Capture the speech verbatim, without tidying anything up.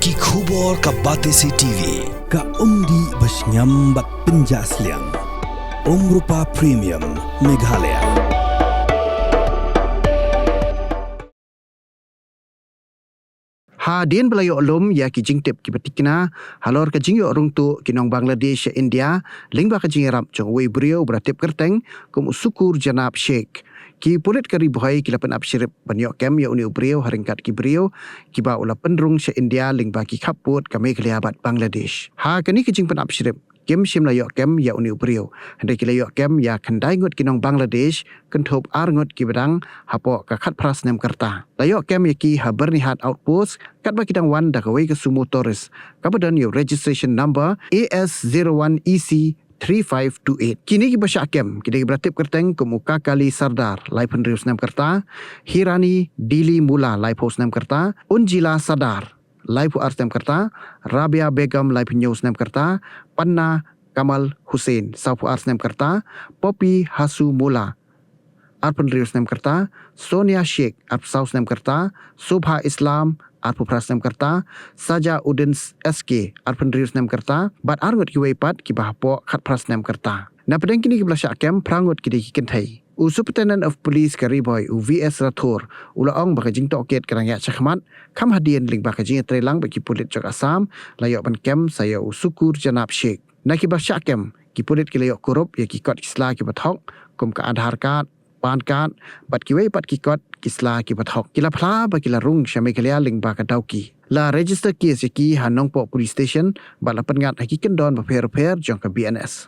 Ki khubor ka Batesi T V, ka umdih ba shngiam bad pynjah sliang. Umrupa Premium, Meghalaya. Hadien ba la ïoh lum ïa ki jingtip kiba tikna halor ka jingïoh rung tuh ki nong Bangladesh sha India lyngba ka jingïarap jong uwei u briew ba la tip kyrteng kum u Sukur Janab Sheikh, ki pulit ka Ri Bhoi ki la pynap shrip ban ïoh kem ïa une u briew ha ryngkat ki briew kiba u la pynrung sha India lyngba ki khappud ka Meghalaya bad Bangladesh. Ha kane ka jingpynap shrip kim shym la ïoh kem ïa une u briew, hynrei ki la ïoh kem ïa khyndai ngut ki nong Bangladesh, kynthup ar ngut kiba dang hapoh ka khatphra snem ka rta. La ïoh kem ïa ki ha Byrnihat Outpost katba ki dang wan da kawei ka sumo tourist kaba don ïa u registration number A S zero one E C three five two eight. Kine kiba shah kem ki dei kiba la tip kyrteng kum u Kakali Sardar, laiphew hynriew snem ka rta, Hirani Dili Mula, laiphew snem ka rta, Unjila Sardar, laiphew ar snem ka rta, Rabia Begum, laiphew hynñiew snem ka rta, Panna Kamal Hussain, sawphew ar snem ka rta, Poppy Hasu Mula, arphew hynriew snem ka rta, Sonia Sheikh, arphew saw snem ka rta, Subha Islam, arphew phra snem ka rta, Saja Uddin S K, arphew hynriew snem ka rta, bad ar ngut kiwei pat kiba hapoh khatphra snem ka rta. Na pdeng kine kiba la shah kem, phra ngut ki dei ki kynthei. U Superintendent of Police ka Ri Bhoi, u V S Rathore, u la ong ba ka jingtohkit ka dang ïaid shakhmat, kham hadien lyngba ka jingïatreilang bad ki pulit jong Assam, la ïoh ban kem sa ïa u Sukur Janab Sheikh. Na kiba shah kem, ki pulit ki la ïoh kurup ïa ki kot ki sla kiba thok kum ka Aadhaar card, PAN card, bad kiwei pat ki kot ki sla kiba thok. Ki la phla ba ki la rung sha Meghalaya lyngba ka Dawki. La register case ïa ki ha Nongpoh Police Station bad la pynngat ha ki kyndon bapher bapher jong ka B N S.